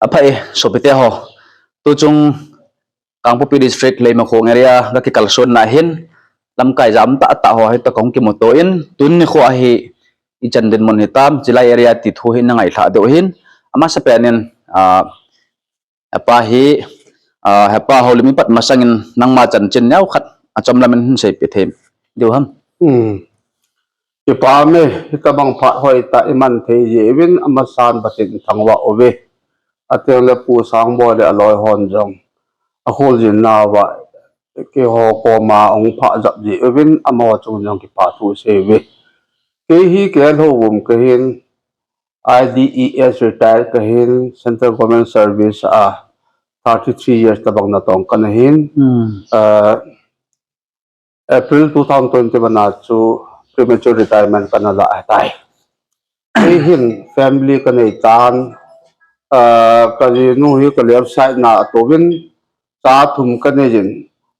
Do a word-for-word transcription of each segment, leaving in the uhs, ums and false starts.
Apha e, sopite ho. Tuchung Kangpokpi District, Leimakhong area, ga kikalson na hin, lamkai jam tah tah ho, hita kong kimuto in, tun nikho ahi, ichan dinmun hitam, chilai area ti thu hi na ngaithla deuh hin, amasapen in, ah, hepa hi, ah, hepa Haolim ipat masangin, nangma chanchin neokhat, achom lamin hin seipeh thei deuh ham. Hmm. Kipa me, hitabang phat hoitah iman thei jeh uvin amasan Pathen thangvah uve. Ateng le Pu Sangboi le aloi hon jong akholjin nauva keiho koma hung phah jap jeh uvin amaho chung jong kipa thu sei uve. Kei hi kei lhouvum kahin, I D E S retire kahin, Central Government Service a thirty three years tabang natong kana hin. Hmm. Ah, April two thousand twenty-one a chu premature retirement kana la ahitai. Kei hin family kanei tan, ah, kajinu hi ka left side na atouvin, cha thum kanei jin.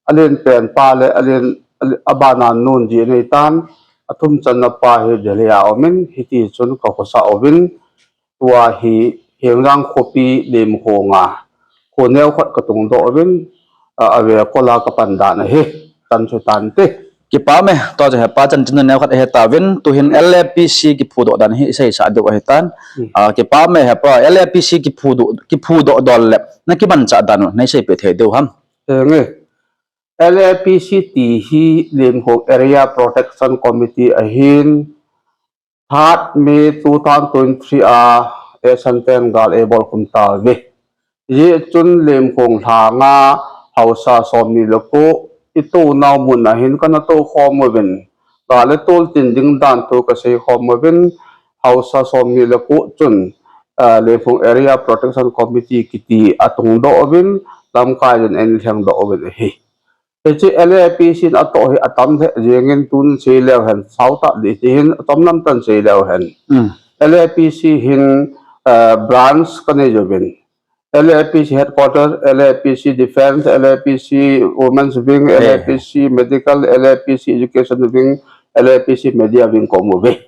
Alen pen pa le alen, alen, abana nu ji anei tan, athum channa pa hi Delhi a umin, hiti chun ka khosa uvin, tua hi Hengjang khopi Leimakhong a kho neokhat ka tungdoh uvin, a, ave kola ka pan dan ahi, chan chu tante. Kipa me, tua chu hepa chanchin neokhat ahi tauvin, tuhin L A P C kiphudoh dan hi isei sa deuh ahi tan. Hmm. A, kipa me hepa, L A P C kiphudoh, kiphudoh dol le, na kimanchah dan u, na isei peh thei deuh ham. Henge. L A P C ti hi Leimakhong Area Protection Committee ahin, Third May two thousand twenty-three a, eight Santen gal eibol khum tauve. Hijeh chun Leimakhong lhanga haosa somni le ko, itou nau mun ahin kana tou khom uvin. Gal le tol tin ding dan thu kasei khom uvin, haosa somni le ko chun, ah, Leimakhong Area Protection Committee kiti atungdoh uvin, lamkai jin eilhengdoh uvin ahi. Hiche L A P C in atoh hi atam lheh jengin tun sei leu hen, sao tah ding ti hin, atam lam tan sei leu hen. Mm. L A P C hin, eh, branch kanei jouvin. L A P C headquarter, L A P C defense, L A P C women's wing, eh, L A P C medical, L A P C education wing, L A P C media wing kaum uve.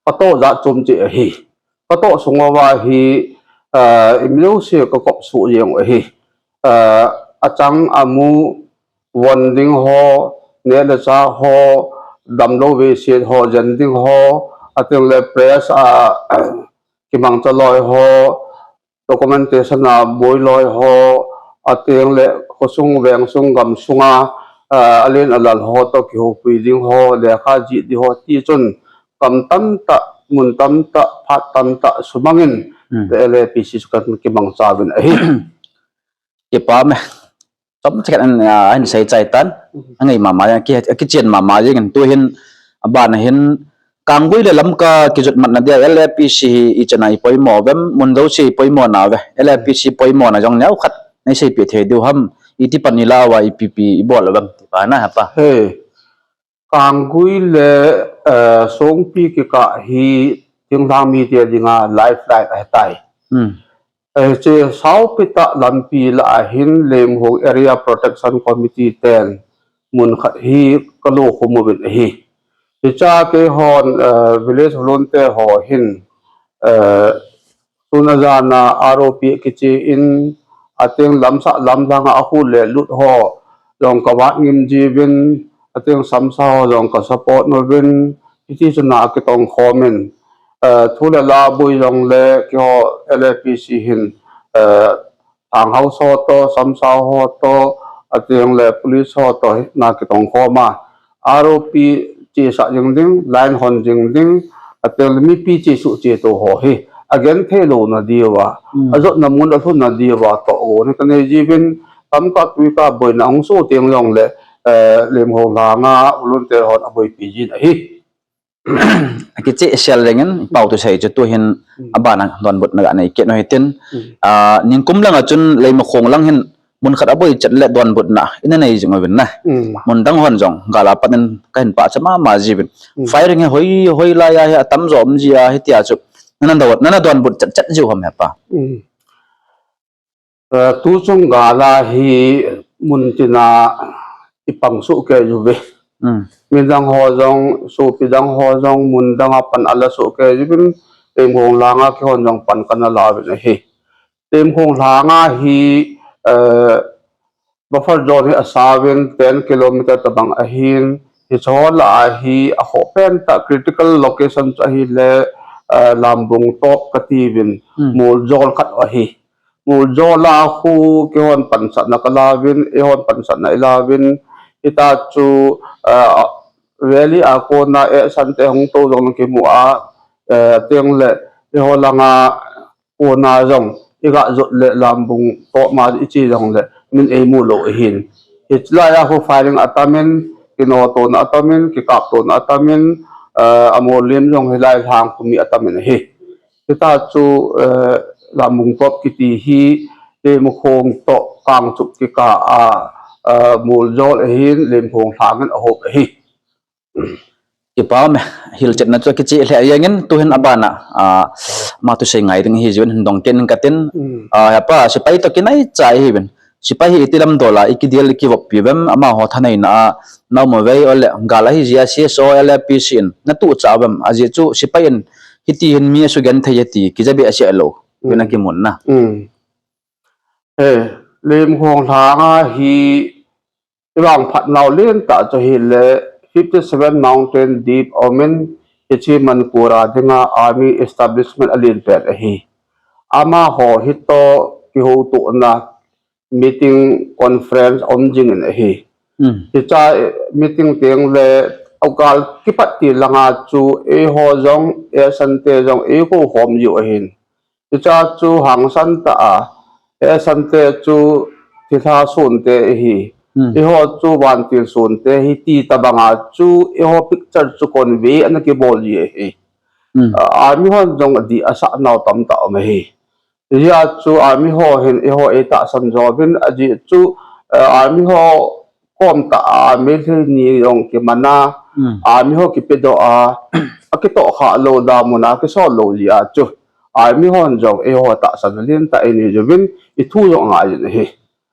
Atoh jat chom cheh ahi. Katoh sung uva hi, ah, imajouse kakop soh jeng u ahi. Ah, achang amu, von ding ho, neh le chah ho, damlou veiset ho, jen ding ho, ateng le press a kimangcha loi ho, documentation a boi loi ho, ateng le khosung, vengsung, gamsunga, ah, alen alal ho toh kihoupui ding ho, lekha jih ding ho, ti chun gam tamtah, mun tamtah, phat tamtah sumangin, hmm, L A P C chu kan kimangcha uvin ahi. Kipa me. Chomcha khat in, ah, ahin sei chai tan. Hmm. Angai mama jeng, ki, kichen mama jeng in tuhin, abana hin, Kanggui le Lamka kijot matna dia L A P C hi ichan a ipoimo uvem, mun jouse ipoimo nauve, L A P C poimona jong neokhat nei seipeh thei diu ham, iti pan ilah uva ipi ipi ibol uvem, ti pa na hepa. He. Kanggui le, eh, Songpi kikah hi thinglhang mite dinga lifeline ahitai. Hmm. Eh, hiche saopi tah lampi lah a hin Leimakhong Area Protection Committee ten mun khat hi kalo khum uvin ahi. Hiche a keihon, eh, village volunteer ho hin, eh, tun a jan a R O P kichen, ateng lamsah lamlhang a akhu le lut ho jong kavat ngim jiuvin, ateng samsa ho jong ka support uvin, hiti chun a kitong khom in, eh, thu le la boi jongle keiho L A P C hin, eh, Town House ho toh, samsa ho toh, ateng le police ho toh hi na kitong khom a, R O P chesah jing ding, line hon jing ding, ateng le mipi chesuh cheto ho hi agenthei louna diuva, hmm, ajotna mun alhunna diuva tohgon hi kanei jiuvin, tamkah tuikah boina hung soh teng jongle, eh, Leimakhong lhanga volunteer hon aboipi jin ahi. Akichehsel jengin, pao thusei chu tuhin, hmm, abana donbutna ga nei kit u hitin. Hmm. Ah, ningkum langa chun Leimakhong lang hin mun khat aboi chet le donbutna ina nei jing uvin na. Hmm. Mun dang hon jong gal a pat in kahin pachat mama jiuvin. Hmm. Firing hi hoi, hoi lai a hi atamjo um ji a hitia chu. Nana don, nana donbut chet chet jiu ham hepa. Hmm. Eh, tuchung gal a hi mun tina ipang soh kei uve. Hmm. Mi dang ho jong, sopi dang ho jong, mun dang a pan ala soh kei uvin, Leimakhong langa keihon jong pan kana la uvin ahi. Lemkhong lhanga hi, eh, buffer zone hi asauvin ten kilometer tabang ahin, hiche ho lah a hi akhoh pen tah critical location chu ahile, eh, Lambung top katiuvin, Hmm. Muljol khat ahi. Muljol a khu keihon pansatna kalauvin, eihon pansatna ilauvin, hita chu, eh, valley a kona, eh, Sante hung tou jong kimu a, eh, tengle, eiho langa kona jong, iga jot le Lambung top ma iche jongle, min eimu lou ahin. Hilai a khu firing atamin, kino tona atamin, kikap tona atamin, eh, amolem jong hilai lhang khu mi atamin ahi. Hita chu, eh, Lambung top kiti hi, Lemkhong toh Kangchup kikah a, eh, Muljol ahin, Lemkhong lhangin ahop ahi. Kipa ume, hilchetna chu kicheh lheh jengin, tuhin abana, ah, ama thusei ngai ding ahi jeh in hin dong kit ing katin. Hmm. Ah, hepa, sepai toh kinaicha ihiuvin. Sepai hi iti lam dol a, ikidel ikivop piuvem, amaho thaneina a, naum uvem, ole, gal ahi jeh a C S O, L A P C in, natuhcha uvem, ajeh chu sepai in, hiti hin mi asugenthei e ti, kija behseh lou, Hmm. vin akimun na. Hmm. Eh, Lemkhong lhanga hi, ivang phatnau lentah chu ahile, fifty seven Mountain Deep aumin, hiche Manipur a dinga army establishment alen pen ahi. Amaho hitoh kihoutohna meeting conference aum jingin ahi. Hmm. Hiche meeting tengle, agal kipat til langa chu eiho jong, eh, Sante jong eikou khom jiu ahin. Hiche chu hangsan tah a, eh, Sante chu thilha sonte ihi. Hmm. Eiho chu vantil sonte ihi ti tabanga chu eiho picture chu convey ana kibol ji ahi. Hmm. Ah, army hon jong adih asah nau tamtah um ahi. Hijeh chun army ho hin eiho eitahsan jouvin ajeh chu, eh, army ho kom tah a, meilhei ni jong kiman a, Hmm. army ho kipedoh a, akitoh khah lou, damun a kisol lou jeh a chu, army hon jong eiho tahsan lentah einei uvin, ithu jong angai jin ahi.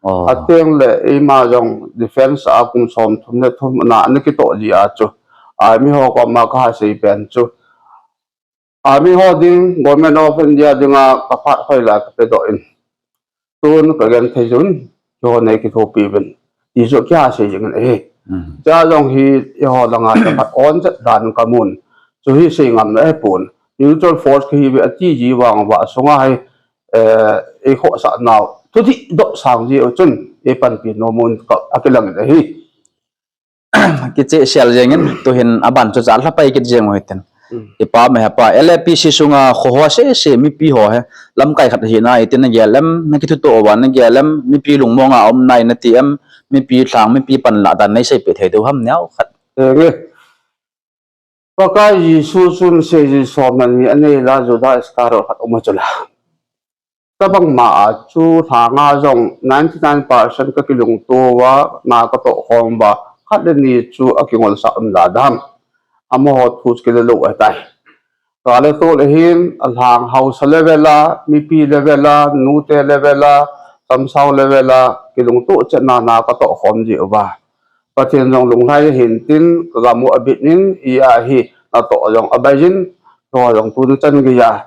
Oh. Atengle eima jong defence a kum somthum le thum na ana kitoh jeh a chu, army ho koma kaha sei pen chu, army ho ding, Government of India dinga kaphat hoilai kapedoh in, tun kagenthei jun, keiho nei kithopi uvin, ti chu kiha sei jingin ahi. Hmm. Chua jong hi, eiho langa kaphat on chet dan kamun. Chu hi sei ngam na ahipon. Neutral force kahiuve ati ji vang uva, asunga hi, eh, eikhohsah nau thudih doh sang jiu chun, eipanpi nom un ka, akilangin ahi. Kicheh sel jengin, tuhin aban chu cha lhapai kit jeng u hitin. Hmm. Kipa ume hepa, L A P C sunga kho ho sese, mipi ho hi, lamkai khat hina iti nagel em, nakithutoh uva nagel em, mipi lungmonga aum nai nati em, mipi lhang, mipi panlah dan neiseipeh thei diu ham neokhat. Eh, nge. Pakai Jesu chun seijui somleni anei la, Judas Iscariot khat aum a chula. Tabang ma a chu lhanga jong ninety nine percent kakilungto uva, na katoh khom uva, khat le ni chu akingolsah um da dam. Amaho thu chu kile lou ahitai. Gal le tol ahin, alhang haosa level a, mipi level a, nute level a, samsao level a, kilungto chetna na katoh khom jiuva, Pathen jong lunglhai ahin tin, kagam u abit in, hijeh a hi natoh jong abai jin, keiho jong tuni chan geiya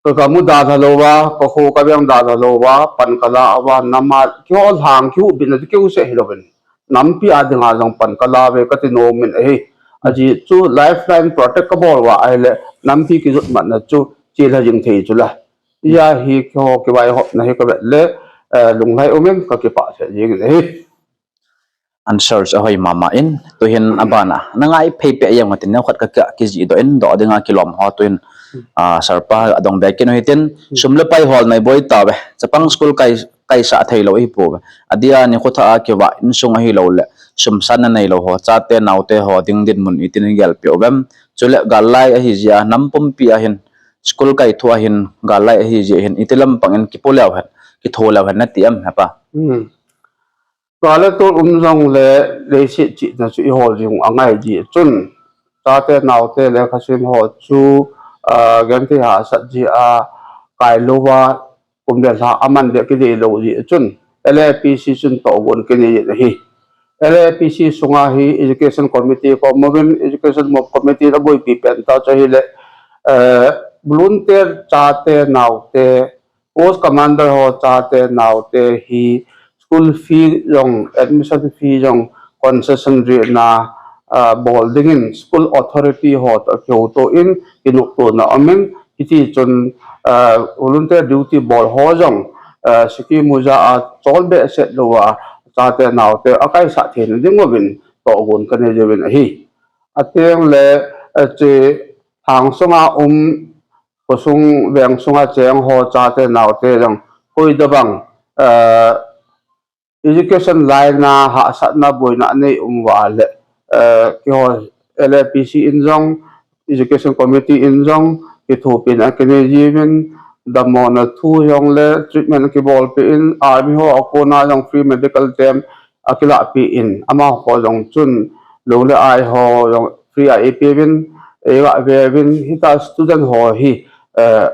kagam u dalha louva, kakho kaveng dalha louva, pan kala uva, nam a, keiho lhang kihuhbitna ti keu seh hilouvin, nampi a dinga jong pan kala uve kati nom in ahi. Ajeh chu lifeline protect kabol uva ahile, nampi kijotmatna chu chelha jing thei chula. Hijeh a hi keiho kivaihopna hi kavet le, eh, lunglhai um in kakipah lheh jengin ahi. Answer chu ahoi mama in, tuhin abana, nangai phei peh jeng utin, neokhat ka, ka, kijihdoh in, doh dinga kilom ho tuhin, ah, sir pa adong be kit u hitin, sum le pai hol nei boi tauve, chapang school kai, kaisah theilou ahipouve. Adia nikho thah a kivah insung ahilouleh, sum san na neilou ho, chate naote ho, ding dinmun itin gelpeh uvem. Chule gal lai ahijeh a, nam pumpi a hin, school kaitho a hin, gal lai ahijeh hin, iti lampang in kipo leu hen, kitho leu hen nati em, hepa. Hmm. Gal le tol um jongle leiset chihna chu ihol jing u angai jeh chun, chate naote lekhasim ho chu, ah, genthei hahsat jeh a kailouva, kum le lha aman le kideilou jeh chun, L A P C chun tohgon kinei in ahi. L A P C sunga hi Education Committee kaum uvin, Education Committee in aboipi pen tah chu ahile, eh, volunteer chate naote, Post commander ho chate naote hi school fee jong, admission fee jong concession rate na, ah, bol dingin school authority ho toh kihouto in kinoptona aumin, hiti chun, ah, volunteer duty bol ho jong, ah, Sikimu ja a chol behseh louva chate naote akaisah theina ding uvin tohgon kanei uvin ahi. Ateng le, ah, che thang sunga um, khosung veng sunga cheng ho chate naote jong koi tabang, eh, education line a hahsatna boina anei um uva le, eh, keiho L A P C in jong, education committee in jong kithopina akinei jiuvin, damlouna thu jong le treatment akibolpeh in, army ho akona jong free medical camp akilahpeh in, amaho jong chun lou le ai ho jong free a eipeuvin, eiga veuvin, hitia student ho hi, eh,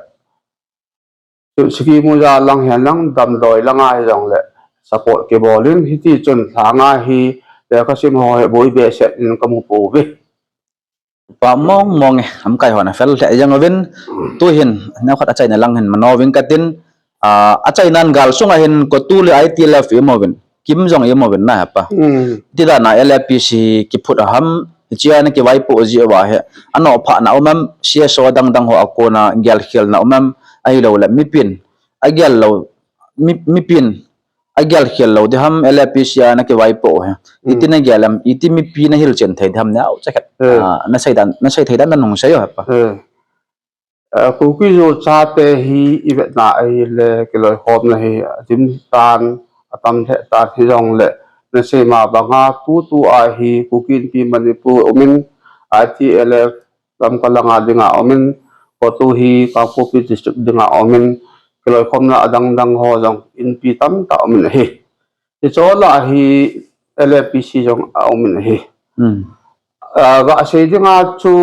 Sikimu ja lang hihen lang, damlou langa hijongle support kibol in, hiti chun lhanga hi lekhasim ho hi boi behseh in kamu pouve. Pa mong mong e, lamkai hon afel lheh jeng uvin, tuhin neokhat achaina lang hin mano uvin katin, ah, achainan gal sunga hin COTU le I T L F imu uvin, KIM jong imu uvin na hepa. Hmm. Ti dan a L A P C kiphut a ham, hichea na kivaipoh jeh uva hi, anoh phahna um em, C S O adang dang ho akona gelkhelna um em, ahilouleh mipin agel lou, mi, mipin agelkhel lou ding ham, L A P C a na kivaipoh hi. Hmm. Iti nagel em, iti mipi nahilchen thei ding ham, neocha khat. Hmm. Ah, nasei dan, nasei thei dan nahung sei o hepa. Hmm. Eh, Kuki-Zo chate hi ivetna ahile kiloikhomna hi adim tan, atam lheh tan hijongle, nasei ma banga tutua hi Kuki Inpi Manipur umin, I T L F Lamka langa dinga umin, COTU hi Kangpokpi District dinga umin, kiloikhomna adang dang ho jong inpi tamtah umin ahi. Hiche lah a hi L A P C jong aumin ahi. Hmm. Ah, gasei dinga chu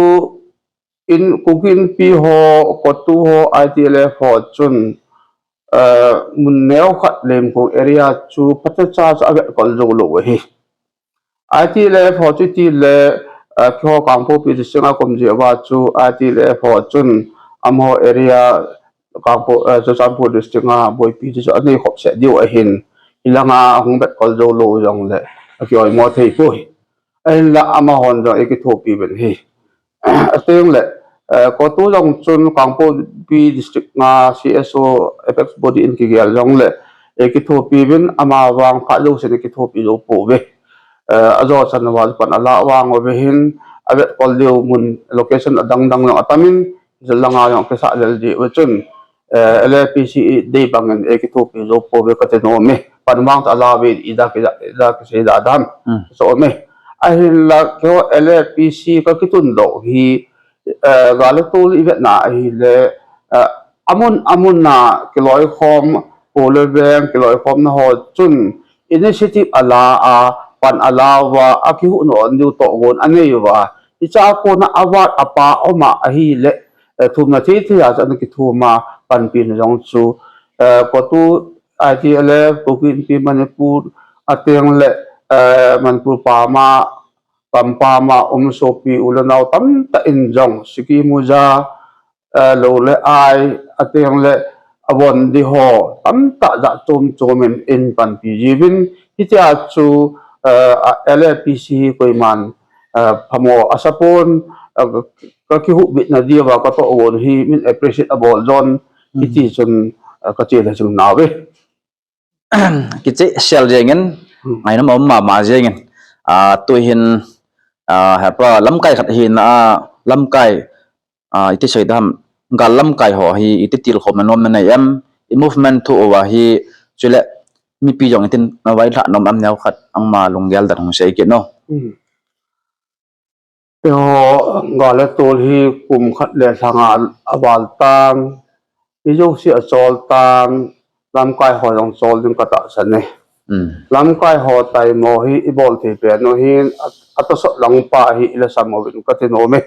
in Kuki Inpi ho, COTU ho, I T L F ho chun, eh, mun neokhat Lemkong area chu phatecha chu avetkol jou lou ahi. I T L F ho chu itile, eh, keiho Kangpokpi District a kaum jeh uva chu I T L F ho chun amaho area Kangpo-, eh, Churachandpur District a boipi chu anei khop seh diu ahin, hilanga ahung vetkol jou lou jongle akioimo thei poi. Ahinla amahon jong eikithopi uvin ahi. Ateng le, eh, COTU jong chun Kangpokpi District a C S O apex body in kigel jongle, eikithopi uvin, amavang phat jousen eikithopi jou pouve. Eh, ajo chan uva pan ala vang uve hin, avetkol diu mun location adang dang jong atamin, jel langa jong kisah lel diu chun, eh, L A P C dei bangin eikithopi jou pouve kati nom e. Pan vang ta ala ve ida kija, ida kisei da dam. Hmm. So me. Ahinla keiho L A P C kakitun doh hi, eh, gal le tol ivetna ahile, eh, amun, amun a kiloikhom, kho le veng kiloikhomna ho chun initiative ala a, pan ala uva, akihuhna diu tohgon anei uva, hichea kona avat apa um a ahile, eh, thumna thei thei a chu ana kithum a, panpina jong chu, eh, COTU, I T L F, Kuki Inpi Manipur, ateng le, eh, Manipur pam a, kam pam a um sopi u le nao tamtah in jong Sikimu ja, eh, lou le ai, ateng le avon di ho tamtah jat chom chom in eipanpi jiuvin, hitia chu, eh, a L A P C hi koiman, eh, phamo asapon, eh, ka, kakihubitna diuva katohgon hi min appreciate abol jon, hmm, hiti chun, eh, kache le ching nauve. Kicheh sel jengin, hmm, ngainom aum mama jengin. Ah, tuhin, ah, hepa lamkai khat hina a, lamkai, ah, iti sei dam, gal lamkai ho hi iti tilkhomna nomna nei em, i movement thu uva hi, chule mipi jong itin navailhah nom em, neokhat ama lunggel dan hung sei kit o. Hmm. Eiho gal le tol hi kum khat le lhanga aval tan, ijouse achol tan, lamkai ho jong chol ding katahsan e. Hmm. Lamkai ho taimo hi ibol thei pen u hin, a, atosot lang pa hi ilasam uvin kati nom e.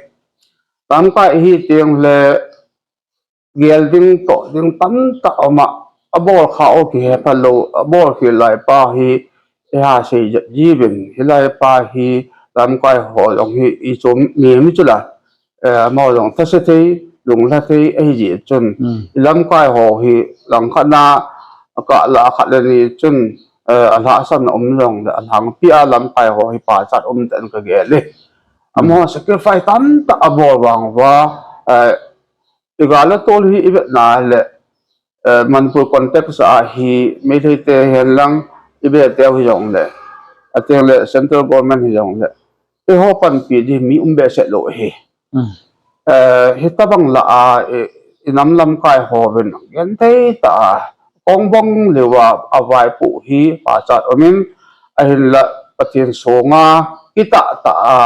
Lamkai hi teng le gel ding toh ding tamtah um a, abol kha u kihe phalou, abol khel lai pa hi, eiha sei jep jiuvin, hilai pa hi lamkai ho jong hi ichom mi mi chu la, eh, amaho jong thase thei, lunglha thei ahi jeh chun, hmm, i lamkai ho hi langkhat na, akah lah a khat le ni chun, eh, alhahsamna um jongle, alhangpi a lamkai ho hi pachat um tah in ka gel e. Amaho sacrifice tamtah abol vang uva, eh, i gal le tol hi i vetna le, eh, Manipur context a hi Meitei te hihen lang i be teu hi jongle, ateng le central government hi jongle, eiho panpi ding mi um behseh lou hi. Mm. Eh, hitabang lah a, i, i nam lamkai hovin genthei tah a, kong bong leuva avaipoh hi pachat umin, ahinla Pathen songa kitah tah a,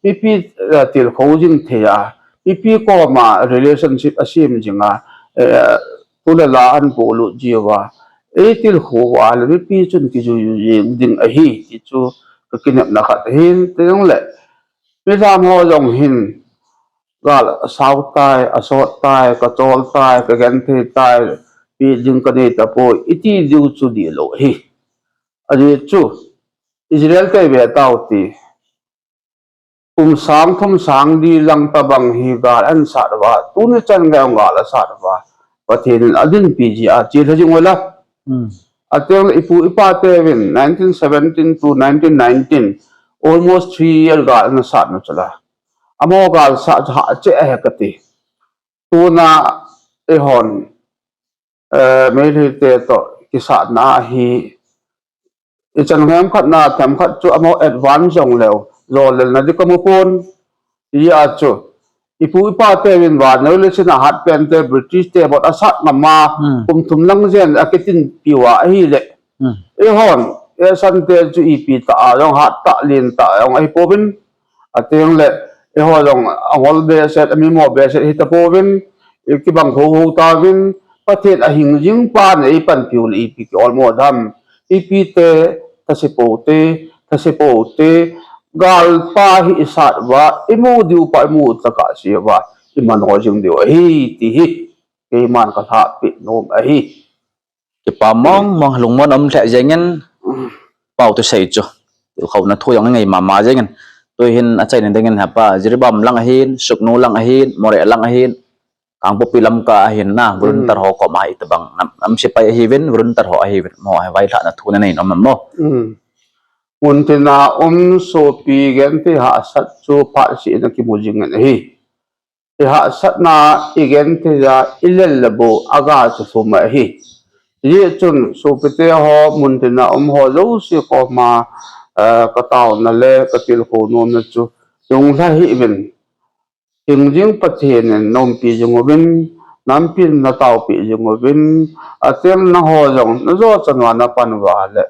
mipi, eh, tilkhou jing thei a, mipi koma relationship asem jing a, eh, tu le la ahin polut jiuva, ei tilkhou uva le mipi chun kijui jing ding ahi, ti chu ka kinepna khat ahin, ti jongle, midang ho jong hin, gal asao tai, asot tai, ka chol tai, ka genthei tai, pi ding ka nei tapoi, i ti diu chu dihlou ahi. Ajeh chu, Israel te ve tau ti. Kum sang thum sang li lang tabang hi gal ahin sat uva, tuni chan gei gal asat uva, Pathen in adinpi jeh a, chelha jing ula. Hmm. Ateng le ipu ipa teuvin nineteen seventeen to nineteen nineteen, almost three year gal ana sat u chu la. Amaho gal sat chu hahsa ahi kati. Tuna eihon, eh, Meitei te toh kisatna hi, i chan gei khat na themkhat chu amaho advance jong leu, jolelna ding ka mu pon. Hijeh a chu, ipu ipa teuvin vannoi leiset a hatpen te British te bou asat ngam a, hmm, kum thum lang jen akitinpi uva ahile. Hmm. Eihon, eisan te chu ipi tah a jong hat tah len tah jong ahi pouvin. Ateng le, eiho jong angol behseh, amimo behseh hi tapouvin, i kibang khoukhou tauvin, Pathen ahingjing pa in eipanpiu le ipi ki olmo dam, ipi te, thase pou te, thase pou te, gal pa hi i sat uva, i mu diu pa i mu tah kah se uva, i man ho jing diu ahi, ti hi keiman ka lhahpeh nom ahi. Kipa mong mong, lungmon um lheh jengin, pau thusei chu. Tilkhouna thu jong i ngai mama jengin. Tuhin achaina dingin hepa, Jiribam lang ahin, Sugnu lang ahin, Moreh lang ahin, Kangpokpi Lamka ahin na, volunteer ho koma hitabang, nam, nam sepai ahiuvin, volunteer ho ahiuvin, mo hi vailhahna thu nanei nom em mo. Mm. Muntina um sopi genthei hahsat chu phatseh in akimu jingin ahi. I hahsatna, i genthei a, i lel le bou, aga chu thum ahi. Hijeh chun, sopite ho, muntina um ho jouse koma, eh, ka taona le ka tilkhou nomna chu, lunglha hih uvin. Hingjing Pathen in naumpi jing uvin, nampin nataopi jing uvin, ateng nangho jong, najo chanua napan uva le,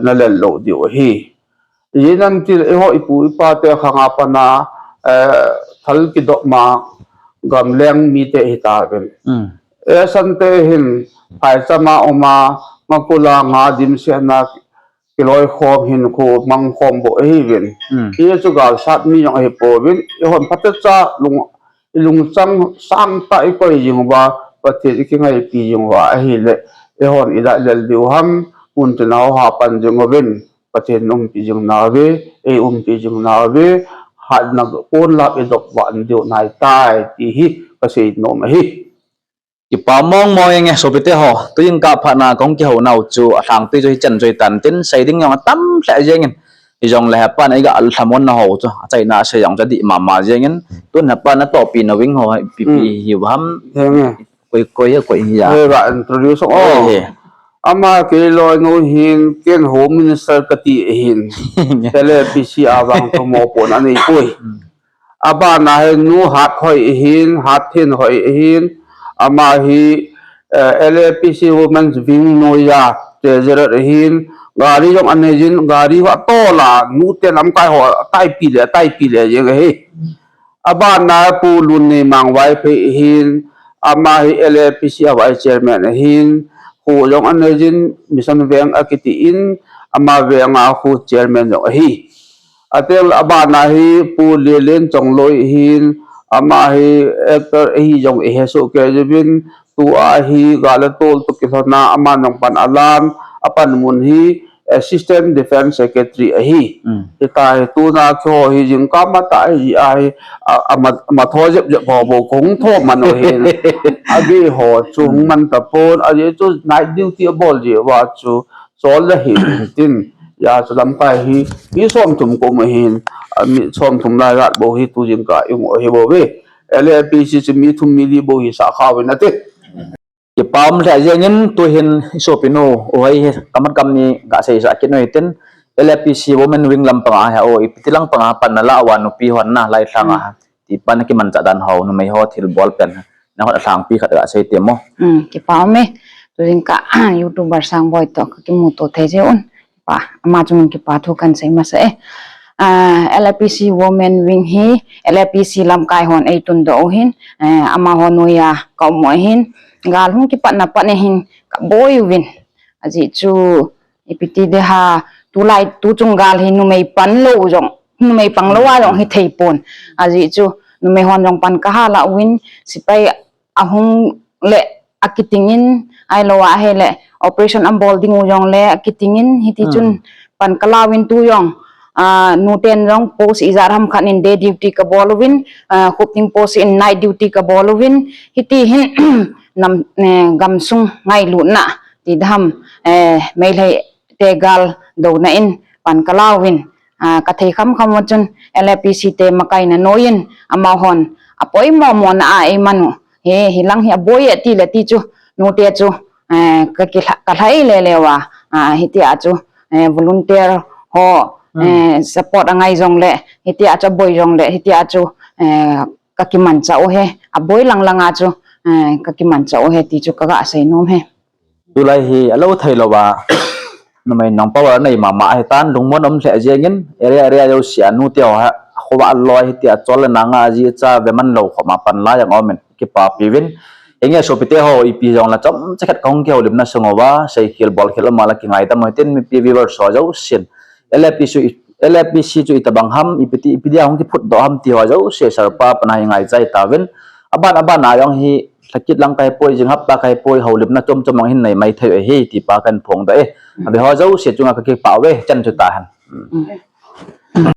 nalel lou diu ahi. Ijeh inem itile, eiho ipu ipa te khang a pat a, eh, thal kidop ma, gamleng mite hitauvin. Mm. Eisan te hin, phaicham a um a, ngakul a nga dimset na, kiloikhom hinkho mangkhom bou ahiuvin. Mm. Hichu galsat mi jong ahi pouvin, eihon phatecha lung, i lungchang sangtah i koi jing uva, Pathen i kingaipi jing uva ahile, eihon ida lel diu ham, muntina ho hapan jing uvin, Pathen umpi jing nauve, ei umpi jing nauve, hatna kon lap i dop vat diu nai tai, ti hi ka sei nom ahi. Kipa mong mong e nge sopite ho, tuin ka phat na kong kihou nau chu alhangpi chu hichan chu hitan tin, sei ding jong atam lheh jengin. Hijongle hepa na i ga lhamon na ho chu, achaina sei jong chu adih mama jengin. Tun hepa natohpi na ving ho, ipi pi hiu ham. Henge. Koi, koi, koi hi a. Hei, va introduce o. Hei, hei. Ama kei loinu hin, ken Home Minister kati ahin. Tele P C a vang thu mo pon anei poi. Hmm. Abana hi Nu Hathoi ahin, Hathenhoi ahin. Ama hi, eh, L A P C Women's Wing noiya, treasurer ahin. Gari jong anei jin, gari ho atola, nute lamkai ho, ataipi le, ataipi le jeng ahi. Abana Pu Lunneimang Vaiphei ahin, ama hi L A P C a vice chairman ahin, kho jong anei jin, Mission Veng akiti in, ama veng a kho chairman jong ahi. Ateng le abana hi Pu Lelen Chongloi ahin, ama hi actor ahi jong ihe soh kei uvin, tua hi gal le tol toh kilhona, ama nong pan alan, apan mun hi, Assistant Defense Secretary ahi. Hitia hi tuna keiho hi jingkah matah hi ahi, a, ama, ama tho jep jep ho bou kahung tho man u hin. Agei ho chu hung man tapon, ajeh chu night duty abol jeh uva chu chol le hin tin. Hijeh chun lamkai hi mi somthum kum ahin, a, mi somthum lai vat bou hi tu jingkah i um u ahi bouve. L A P C chu mi thum mi li bou hi sah kha uvin ati. Kipa um lheh jengin tuhin i sopinu u hai hi kamat kam ni gasei sah kit u hitin, L A P C Women Wing lampang a hi o, ipi ti lampang a pan nalah uva nupi hon nalai lhang a ti pan kimanchah dan ho, numei ho thilbol pen nahon alhangpi khat gasei temo. Hmm, kipa um e. Tu jingkah YouTuber Sangboi toh kakimuto thei jeh un, pa, ama chunga kipa thu kahin sei masa e. Ah, L A P C Women Wing hi L A P C lamkai hon eitun doh u hin, eh, amaho noiya ka um u ahin, gal hung kipatna pat a hin kaboi uvin. Ajeh chu ipi ti ding ham, tulai tuchung gal hi numei pan lou jong, numei pang lou a jong hithei pon. Ajeh chu numei hon jong pan kaha lah uvin, sepai ahung le akiting in, ahilou ahile operation abol ding u jong le akiting in, hiti chun pan kala uvin tu jong, ah, nuten jong post ijat ham khat in day duty kabol uvin, ah, Khupting post in night duty kabol uvin, hiti hin nam, eh, gamsung ngailutna ti ding ham, eh, Meitei te gal douna in pan kala uvin, ah, kathei kham kham u chun L A P C te makaina noiyin amahon apoimo mona a eiman u. He, hilang hi aboi e ti le ti chu, nute chu, eh, ka kilha-, kalhai le le uva, ah, hitia chu, eh, volunteer ho, eh, support angai jong le, hitia chu aboi jong le, hitia chu, eh, kakimanchah u ahi, aboi lang lang a chu, eh, kakimanchah u ahi ti chu kagasei nom e. Tulai hi alou thei lou a, numei nang power nei mama ahitan, lungmon um lheh jengin, area, area jouse a nute ho ha, khovah loi hitia chol le nanga aji cha ve man lou khom a pan la jong um in, kipapi uvin. Enge sopite ho, ipi jong la chomcha khat kahung kihoulimna sung uva, seikhel bolkhel um a la kingaidam u hitin, mipi viewers ho jousen. L A P C chu i, L A P C chu itobang ham, ipi ti, ipi dia hung kiphut doh ham ti ho jouse, sir pa pan a hi ngaichai tauvin. Aban, aban a jong hi, lhakit lang kahipoi, jing hapta kahipoi, houlimna chom chom jong hin nei maithei u ahi, ti pa kahin phongdoh e. Ave ho jouse chunga kakipah uve, chan chu tahen. Hmm.